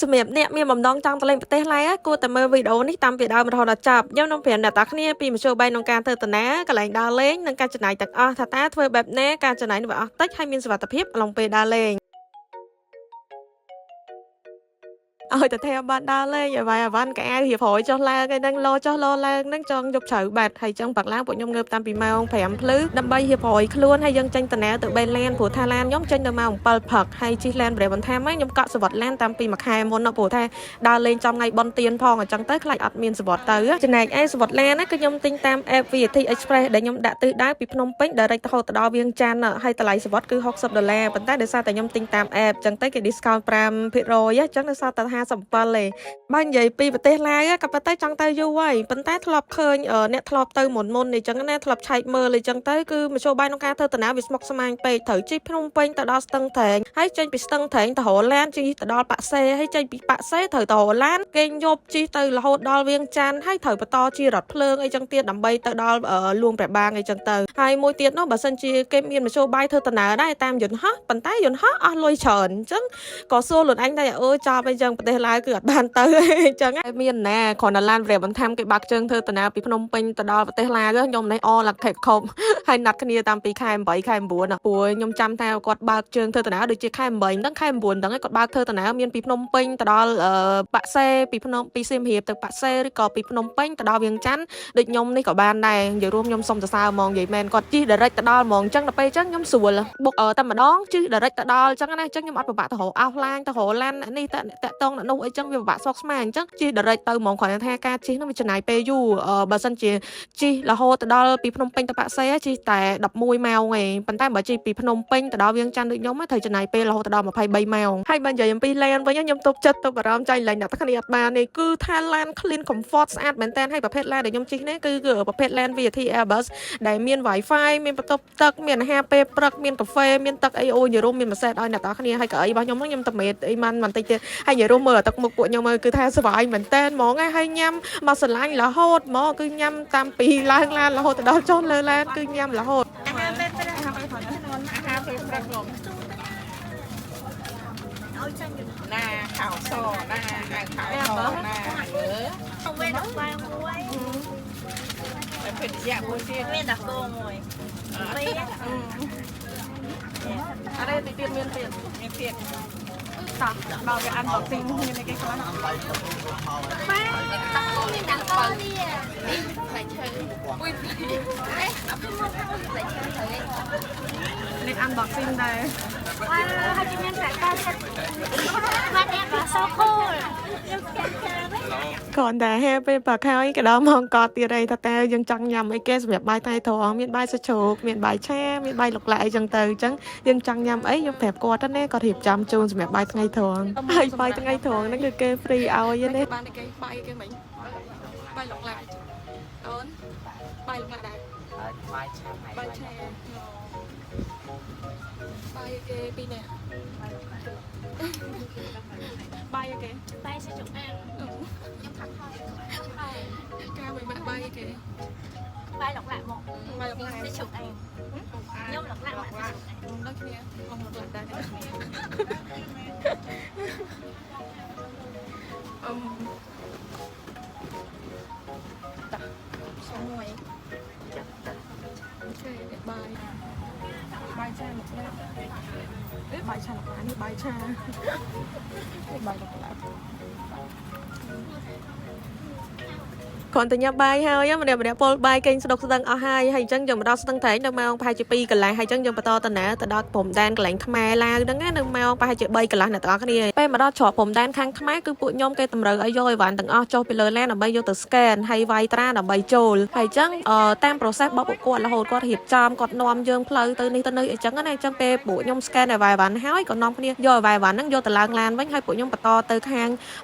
សម្រាប់អ្នកមានបំណងចង់ទៅលេងប្រទេសឡាវគួរតែមើលវីដេអូនេះតាំងពីដើមរហូតដល់ចប់ខ្ញុំនឹងប្រាប់អ្នកទាំងគ្នាពីមធ្យោបាយក្នុងការធ្វើដំណើរកន្លែងដើរលេងនិងការចំណាយទាំងអស់ថាតើធ្វើបែបណាការចំណាយនឹងវាអស់តិចហើយមានសុវត្ថិភាពអំឡុងពេលដើរលេងឲ្យតែថាបានដើរលេងឲ្យវាយអាវ៉ាន់កៅអៅរៀបរយចុះឡើងឯហ្នឹងលោចុះលោឡើងហ្នឹងចង់យប់ជ្រៅបាត់ហើយចឹងបាក់ឡើងពួកខ្ញុំងើបតាំងពីម៉ោង5ភ្លឺដើម្បីរៀបរយខ្លួនហើយយើងចេញដំណើរទៅបេនឡានព្រោះថាឡានខ្ញុំចេញនៅម៉ោង7ព្រឹកហើយជិះឡានប្រេបន្ថែមខ្ញុំកក់សវត្តឡានតាំងពីមួយខែមុនណាព្រោះថាដើរលេងចំថ្ងៃបុណ្យទានផងអញ្ចឹងទៅខ្លាចអត់មានសវត្តទៅចំណែកឯសវត្តឡានណាគឺខ្ញុំទិញតាម app VAT Express ដែលខ្ញុំដាក់ទិសដៅពីភ្នំពេញ direct រហូតទៅដល់វៀងច័ន្ទហើយតម្លៃសវត្តគឺ60ដុល្លារប៉ុន្តែដោយសារតែខ្ញុំទិញតាម app អញ្ចឹងទៅគេ discount 5%អញ្ចឹងនៅសល់តែ57ទេបើនិយាយពីប្រទេសឡាវក៏ប៉ុន្តែចង់ទៅយូរហើយប៉ុន្តែធ្លាប់ឃើញអ្នកធ្លាប់ទៅមុនមុនអញ្ចឹងណាធ្លាប់ឆែកមើលអញ្ចឹងទៅគឺមធ្យោបាយក្នុងការធ្វើដំណើរវាស្មុគស្មាញពេកត្រូវជិះភ្នំពេញទៅដល់ស្ទឹងត្រែងហើយចេញពីស្ទឹងត្រែងទៅរកឡានជិះទៅដល់ប៉ាក់សេហើយចេញពីប៉ាក់សេត្រូវទៅរកឡានគេងយប់ជិះទៅរហូតដល់វៀងច័ន្ទហើយត្រូវបន្តជិះរថភ្លើងអីចឹងទៀតដើម្បីទៅដល់លួងព្រះបាងអីចឹងទៅហើយមួយទៀតនោះបើសិនជាគេមានមធ្យោបាយធ្វើដំណើរដែរតាមយន្តហោះប៉ុន្តែយន្តហោះអស់លុយច្រើនអញ្ចឹងក៏សួរខ្លួនឯងដែរអើចប់អីចឹងប្រទេសឡាវគឺអត់បានទៅអញ្ចឹងមានណាគ្រាន់តែឡានវរៈបន្ថែមគេបាក់ជើងធ្វើដំណើរពីភ្នំពេញទៅដល់ប្រទេសឡាវខ្ញុំនេះអឡាខេខប់ហើយណាត់គ្នាតាមពីខែ8ខែ9ព្រោះខ្ញុំចាំថាគាត់បើកជើងធ្វើដំណើរដូចជាខែ8ហ្នឹងខែ9ហ្នឹងគាត់បើកធ្វើដំណើរមានពីភ្នំពេញទៅដល់ប៉ាក់សេពីភ្នំពីសៀមរាបទៅប៉ាក់សេឬក៏ពីភ្នំពេញទៅដល់វៀងច័ន្ទដូចខ្ញុំនេះក៏បានដែរនិយាយរួមខ្ញុំសុំសរសើរហ្មងនិយាយមែនគាត់ជិះ direct ទៅដល់ហ្មងអញ្ចឹងដល់ពេលអញ្ចឹងខ្ញុំស្រួលបុកតែម្ដងជិះ direct ទៅដល់អញ្ចឹងណាអញ្ចឹងខ្ញុំអត់ពិបាកទៅរក offline ទៅរកឡាននេះតតាក់តងនោះអីចឹងវាពិបាកស្មុគស្មាញអញ្ចឹងជិះ direct ទៅហ្មងគ្រាន់តែថាការជិះនោះវាចំណាយពេលយូរបើសិនជាជិះរហូតទៅដល់ពីភ្នំពេញទៅប៉ាក់សេជិះតែ11ម៉ោងឯងប៉ុន្តែបើជិះពីភ្នំពេញទៅដល់វៀងច័ន្ទដូចខ្ញុំត្រូវចំណាយពេលរហូតទៅដល់23ម៉ោងហើយបើនិយាយអំពីឡានវិញខ្ញុំទុកចិត្តទុកអារម្មណ៍ចៃលែងអ្នកគ្នាអត់បានទេគឺថាឡាន clean comfort ស្អាតមែនតើហើយប្រភេទឡានដែលខ្ញុំជិះនេះគឺគឺប្រភេទឡាន VAT Airbus ដែលមាន Wi-Fi មានបន្ទប់ទឹកមានអាហារពេលព្រឹកមានកាហ្វេមានទឹកអីអូយនិយាយរួមមានមួយសេតឲ្យអ្នកទាំងគ្នាហើយកៅអីរបស់ខ្ញុំខ្ញុំតមេតអីមិនបន្តិចទៀតហើយនិយាយរួមមើលទឹកមុខពួកខ្ញុំគឺថាសុបាយមែនតើហ្មងហើយញ៉ាំមកស្រឡាញ់រហូតហ្មងគឺញ៉ាំតាមពីឡើងឡានរហូតទៅដល់ចុះលើឡានគឺញ៉ាំរហូត អាហារពេលព្រឹក អាហារពេលព្រឹកលោក ឲ្យចាញ់ ណាខោសណាអាវខោសណាមើល ទៅវិញដល់បាយមួយ តែភេទជ្ជៈមួយទៀត មានដល់គោមួយពីរ អរេតិចទៀតមានទៀត មានទៀត តោះដល់វា unboxing មានអីគេខ្លះ បាយមានដល់គោនេះផ្លែឈើ អុយ អត់មកផ្លែឈើហើយ នេះ unboxing ដែរ វ៉ាហើយមានតែការចិត្តបាទអ្នកក៏ so cool ខ្ញុំស្គាល់ច្រើន គ្រាន់តែហេពេលបាក់ហើយក៏ដល់ម៉ោងកត់ទៀតអីថាតើយើងចង់ញ៉ាំអីគេសម្រាប់បាយថ្ងៃត្រង់មានបាយសាច់ជ្រូកមានបាយឆាមានបាយលុកឡាក់អីចឹងទៅអញ្ចឹងយើងចង់ញ៉ាំអីខ្ញុំប្រាប់គាត់ទៅណាគាត់រៀបចំជូនសម្រាប់បាយថ្ងៃត្រង់ហើយបាយថ្ងៃត្រង់ហ្នឹងគឺគេ free ឲ្យណាបានគេបាយគេមិញបាយលុកឡាក់អូនបាយលុកឡាក់ដែរ បាយឆា បាយឆាបាយគេពីរនាក់បាយគេ បាយសាច់ជ្រូកអាំងខ្ញុំផាក់ខោ ការមួយម៉ាក់បាយគេ បាយលុកឡាក់មក បាយលុកឡាក់ សាច់ជ្រូកអាំងខ្ញុំលុកឡាក់មកសាច់ជ្រូកអាំង ដូចគ្នាបងលុកឡាក់ដែរអឹមតាសុំមួយ OK បាយបាយឆាលុកឡាក់អេបាយឆាលុកឡាក់នេះបាយឆានេះបាយលុកឡាក់គ្រាន់តែញ៉ាំបាយហើយម្នាក់ម្នាក់ពលបាយគេងស្ដុកស្ដឹងអស់ហើយហើយអញ្ចឹងយើងមកដល់ស្ទឹងត្រែងនៅម៉ោងប្រហែលជា2កន្លះហើយអញ្ចឹងយើងបន្តដំណើរទៅដល់ព្រំដែនកន្លែងខ្មែរឡាវហ្នឹងណានៅម៉ោងប្រហែលជា3កន្លះអ្នកទាំងអស់គ្នាពេលមកដល់ច្រកព្រំដែនខាងខ្មែរគឺពួកខ្ញុំគេតម្រូវឲ្យយកអីវ៉ាន់ទាំងអស់ចុះពីលើឡានដើម្បីយកទៅ scan ហើយវាយត្រាដើម្បីចូលហើយអញ្ចឹងតាម process របស់ពួកគាត់រហូតគាត់រៀបចំគាត់នាំយើងផ្លូវទៅនេះទៅនេះអញ្ចឹងណាអញ្ចឹងពេលពួកខ្ញុំ scan ឲ្យវាយវ៉ាន់ហើយក៏នាំគ្នាយកឲ្យវាយវ៉ាន់ហ្នឹងយកទៅឡើងឡានវិញហើយពួកខ្ញុំបន្តទៅខាង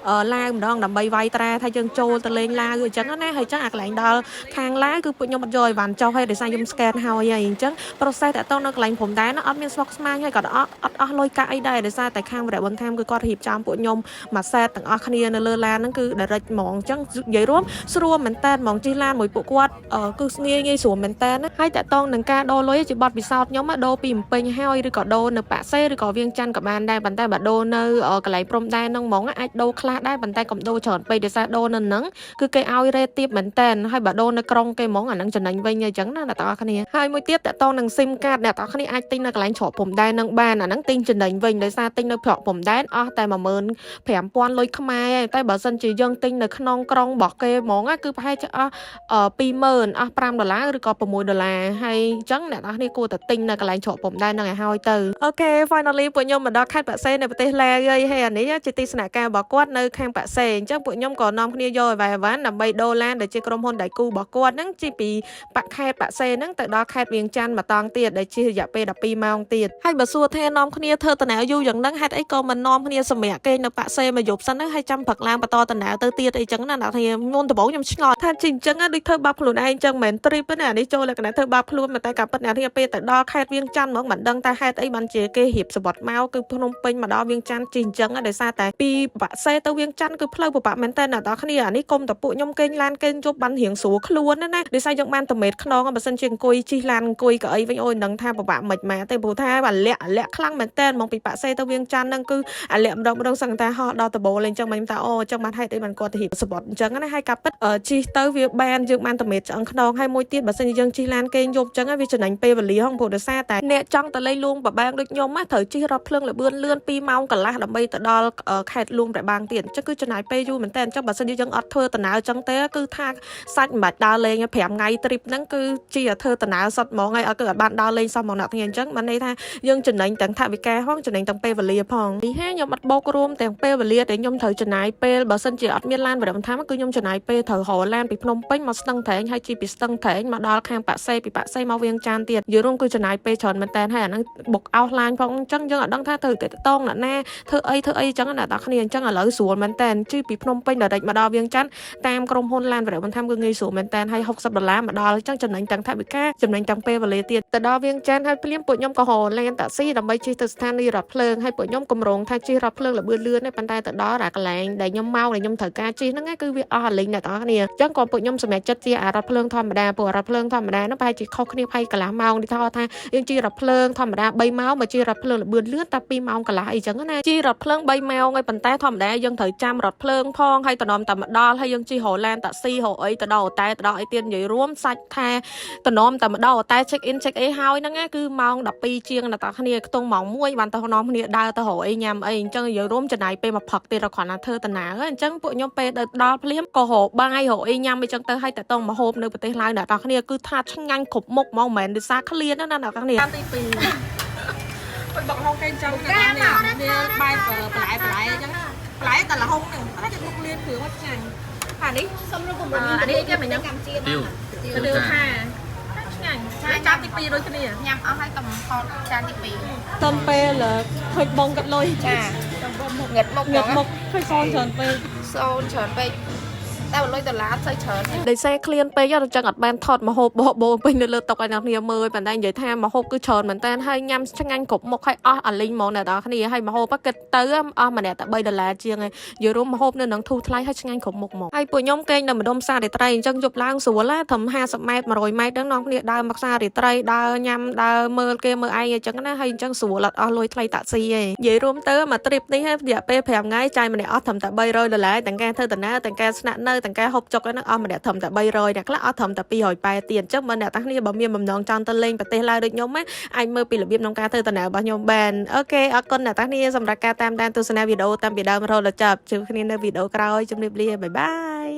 ឡាវម្ដងដើម្បីវាយត្រាថាយើងចូលទៅលេងឡាវអញ្ចឹងណាហើយអញ្ចឹងអាកន្លែងដល់ខាងឡាវគឺពួកខ្ញុំអត់យកអីវ៉ាន់ចុះហើយដោយសារខ្ញុំ scan ហើយហើយអញ្ចឹង process តាក់ទងនៅកន្លែងព្រំដែនអត់មានស្មុគស្មាញហើយក៏អត់អត់អស់លុយកាក់អីដែរដោយសារតែខាងវរៈបន្ថែមគឺគាត់រៀបចំពួកខ្ញុំមួយ set ទាំងអស់គ្នានៅលើឡានហ្នឹងគឺ direct ហ្មងអញ្ចឹងនិយាយរួមស្រួលមែនតើហ្មងជិះឡានមួយពួកគាត់គឺងាយងាយស្រួលមែនតើហើយតាក់ទងនឹងការដូរលុយជាបទពិសោធន៍ខ្ញុំដូរពីភ្នំពេញហើយឬក៏ដូរនៅប៉ាក់សេ ឬក៏វៀងច័ន្ទក៏បានដែរប៉ុន្តែបើដូរនៅកន្លែងព្រំដែនហ្នឹងហ្មងអាចដូរខ្លះដែរប៉ុន្តែកុំដូរច្រើនពេកដោយសារដូរនៅហ្នឹងគឺគេឲ្យ rate ទាបមែនតើហើយបើដូរនៅក្រុងគេហ្មងអាហ្នឹងចំណេញវិញអញ្ចឹងណាអ្នកទាំងអស់គ្នាហើយមួយទៀតតកតងនឹង SIM card អ្នកទាំងអស់គ្នាអាចទិញនៅកន្លែងច្រកព្រំដែនហ្នឹងបានអាហ្នឹងទិញចំណេញវិញដោយសារទិញនៅច្រកព្រំដែនអស់តែ15,000លុយខ្មែរតែបើសិនជាយើងទិញនៅក្នុងក្រុងរបស់គេហ្មងគឺប្រហែលជាអស់20000អស់5ដុល្លារឬក៏6ដុល្លារហើយអញ្ចឹងអ្នកទាំងអស់គ្នាគួរតែទិញនៅកន្លែងច្រកព្រំដែនហ្នឹងឲ្យហើយទៅOK finally ពួកខ្ញុំមកដល់ខេត្តបាក់សេនៅប្រទេសឡាវហើយហើយអានេះជាទីស្នាក់ការរបស់គាត់នៅខាងបាក់សេអញ្ចឹងពួកខ្ញុំក៏នាំគ្នាយកអីវ៉ាន់ដើម្បីដូរឡានដែលជាក្រុមហ៊ុនដៃគូរបស់គាត់ហ្នឹងជិះពីបាក់ខេត្តបាក់សេហ្នឹងទៅដល់ខេត្តវៀងច័ន្ទមួយតង់ទៀតដែលជិះរយៈពេល12ម៉ោងទៀតហើយបើសួរថានាំគ្នាធ្វើដំណើរយូរយ៉ាងហ្នឹងហេតុអីក៏មិននាំគ្នាសម្រាកគេងនៅបាក់សេមួយយប់សិនហ្នឹងហើយចាំព្រឹកឡើងបន្តដំណើរទៅទៀតអីចឹងណាអ្នកគ្នាមុនដំបូងខ្ញុំឆ្ងល់ថាជិះអញ្ចឹងដូចធ្វើបាបខ្លួនឯងអញ្ចឹងមិនមែន trip ទេណាអានេះចូលលក្ខណៈធ្វើបាបខ្លួនតែការពិតអ្នកគ្នាពេលទៅដល់ខេត្តវៀងច័ន្ទហ្មងមិនដឹងថាហេតុអីបានជាគេរៀបសវត្តមកគឺភ្នំពេញមកដល់វៀងច័ន្ទជិះអញ្ចឹងដោយសារតែពីបាក់សេទៅវៀងច័ន្ទគឺផ្លូវពិបាកមែនតើអ្នកនរគ្នាអានេះគុំតែពួកខ្ញុំគេងឡានគេងយប់បានរៀងស្រួលខ្លួនណាដោយសារយើងបានតមេតខ្នងបើសិនជាអង្គុយជិះឡានអង្គុយកៅអីវិញអូយមិនដឹងថាពិបាកមិនម៉ាទេព្រោះថាអាលាក់អាលាក់ខ្លាំងមែនតើមកពីបាក់សេទៅវៀងច័ន្ទហ្នឹងគឺអាលាក់ម្ដងម្ដងសឹងតែហោះដល់ដបូលអញ្ចឹងមិនថាអូអញ្ចឹងបានហេតុអីបានគាត់ទៅរៀបសវត្តអញ្ចឹងណាហើយការពិតជិះទៅវាបានយើងបានតមេតឆ្អឹងខ្នងហើយមួយទៀតបើសិនជាយើងជិះឡានគេងយប់អញ្ចឹងវាចំណេញពេលវេលាហងព្រោះដោយសារតែអ្នកចង់ទៅលេងលួងប្របាងដូចខ្ញុំត្រូវជិះរថភ្លើងលបឿនលឿន2ម៉ោងកន្លះដើម្បីទៅដល់ខេត្តលួងព្រះបាងទៀតអញ្ចឹងគឺចំណាយពេលយូរមែនតើអញ្ចឹងបើសិនជាយើងអត់ធ្វើដំណើរអញ្ចឹងទេគឺថាសាច់មិនបាច់ដើរលេង5ថ្ងៃ trip ហ្នឹងគឺជាធ្វើដំណើរសុទ្ធហ្មងហើយអត់គឺអត់បានដើរលេងសោះហ្មងអ្នកទាំងអញ្ចឹងបានន័យថាយើងចំណេញទាំងថវិកាផងចំណេញទាំងពេលវេលាផងនេះហាខ្ញុំអត់បូករួមទាំងពេលវេលាដែលខ្ញុំត្រូវចំណាយពេលបើសិនជាអត់មានឡានបរិមថាគឺខ្ញុំចំណាយពេលត្រូវរកឡានពីភ្នំពេញមកស្ទឹងត្រែងហើយជិះពីស្ទឹងត្រែងមកដល់ខាងបាក់សេពីបាក់សេមកវៀងចានទៀតយល់រួមគឺចំណាយពេលច្រើនមែនតើហើយអាហ្នឹងបុកអោសឡានផងអញ្ចឹងយើងអត់ដឹងថាត្រូវទៅតងអ្នកណាធ្វើអីធ្វើអីអញ្ចឹងណាអ្នកគ្នាអញ្ចឹងឥឡូវស្រួលមែនតើជិះពីភ្នំពេញដល់មកដល់វៀងច័ន្ទតាមក្រុមហ៊ុនឡានបរិមថាគឺងាយស្រួលមែនតើហើយ60ដុល្លារមកដល់អញ្ចឹងចំណេញទាំងថវិកាចំណេញទាំងពេលវេលាទៀតទៅដល់វៀងច័ន្ទហើយភ្លាមពួកខ្ញុំក៏រកឡានតាក់ស៊ីដើម្បីជិះទៅស្ថានីយ៍រថភ្លើងហើយពួកខ្ញុំកម្រងថាជិះរថភ្លើងលបឿនលឿនទេប៉ុន្តែទៅដល់អាកន្លែងដែលខ្ញុំមកដែលខ្ញុំត្រូវការជិះហ្នឹងគឺវាអស់អាលីងអ្នកទាំងអស់គ្នាអញ្ចឹងក៏ពួកខ្ញុំសម្រេចចិត្តជិះអារថភ្លើងធម្មតាព្រោះរថភ្លើងធម្មតាហ្នឹងប្រហែលជាខុសគ្នាប្រហែលកន្លះម៉ោងនេះថាយើងជិះរថភ្លើងធម្មតា3ម៉ោងមកជិះរថភ្លើងលបឿនលឿនតែ2ម៉ោងកន្លះអីចឹងណាជិះរថភ្លើង3ម៉ោងហើយប៉ុន្តែធម្មតាយើងត្រូវចាំរថភ្លើងផងហើយតំណតែមកដល់ហើយយើងជិះរឡានតាក់ស៊ីរអីទៅដល់អូតែទៅដល់អីទៀតនិយាយរួមសាច់ថាតំណតែមកដល់អូតែ check in check អីហើយហ្នឹងគឺម៉ោង12ជាងអ្នកទាំងគ្នាខ្ទង់ម៉ោង1បានទៅនាំគ្នាដើរទៅរកអីញ៉ាំអីអញ្ចឹងនិយាយរួមចំណាយពេលមកផឹកទៀតគ្រាន់តែធ្វើដំណើរអញ្ចឹងពួកខ្ញុំពេលទៅដល់ភ្លាមក៏រកបាយរកអីញ៉ាំអីចឹងទៅហើយតតងមកហូបនៅប្រទេសឡាវអ្នកទាំងគ្នាគឺថាឆ្ងាញ់គ្រប់មុខហ្មងមិនមែនដោយសារឃ្លានណាអ្នកទាំងគ្នា តាមទី2ទៅបុកហុងគេអញ្ចឹងណានេះវាបែបបន្លែបន្លែអញ្ចឹងបន្លែតែលហុងហ្នឹងតែគេបុកលៀនគ្រឿងមកឆ្ងាញ់អានេះ សុំរូបម អា ន្ត នេះគេមិនញ៉ាំ កម្ពុជា ទៀវ ទៅថាឆ្ងាញ់ហើយចានទី2ដូចគ្នា ញ៉ាំអស់ហើយកុំថតចានទី2 តំពេលឃើញបងកាត់លុយ ចាងឹតមុខ ងឹតមុខឃើញសនច្រើនពេក សូនច្រើនពេកតែបើលុយដុល្លារសូវច្រើនទេ ដោយសារឃ្លានពេកអញ្ចឹងអត់បានថតម្ហូបបបោពេញនៅលើតុឲ្យអ្នកគ្នាមើលប៉ុន្តែនិយាយថាម្ហូបគឺច្រើនមែនតើហើយញ៉ាំឆ្ងាញ់គ្រប់មុខហើយអស់អាលីងហ្មងអ្នកនរគ្នាហើយម្ហូបគិតទៅអស់ម្នាក់តែ3ដុល្លារជាងហើយនិយាយរួមម្ហូបនៅនឹងធូរថ្លៃហើយឆ្ងាញ់គ្រប់មុខហ្មងហើយពួកខ្ញុំគេងនៅម្ដុំផ្សាររាត្រីអញ្ចឹងយប់ឡើងស្រួលណាត្រឹម50ម៉ែត្រ100ម៉ែត្រហ្នឹងនាំគ្នាដើរមកផ្សាររាត្រីដើរញ៉ាំដើរមើលគេមើលឯងអញ្ចឹងណាហើយអញ្ចឹងស្រួលអត់អស់លុយថ្លៃតាក់ស៊ីទេនិយាយរួមទៅមួយ trip នេះរយៈពេល5ថ្ងៃចាយម្នាក់អស់ត្រឹមតែ300ដុល្លារទាំងការធ្វើដំណើរទាំងការស្នាក់នៅទាំងការហូបចុកហ្នឹងអស់ម្នាក់ត្រឹមតែ300អ្នកខ្លះអស់ត្រឹមតែ280ទៀតអញ្ចឹងបើអ្នកទាំងគ្នាបើមានបំណងចង់ទៅលេងប្រទេសឡាវដូចខ្ញុំណាអាចមើលពីរបៀបក្នុងការធ្វើដំណើររបស់ខ្ញុំបាន OK អរគុណអ្នកទាំងគ្នាសម្រាប់ការតាមដានទស្សនាវីដេអូតាំងពីដើមរហូតដល់ចប់ជួបគ្នានៅវីដេអូក្រោយជម្រាបលា bye bye.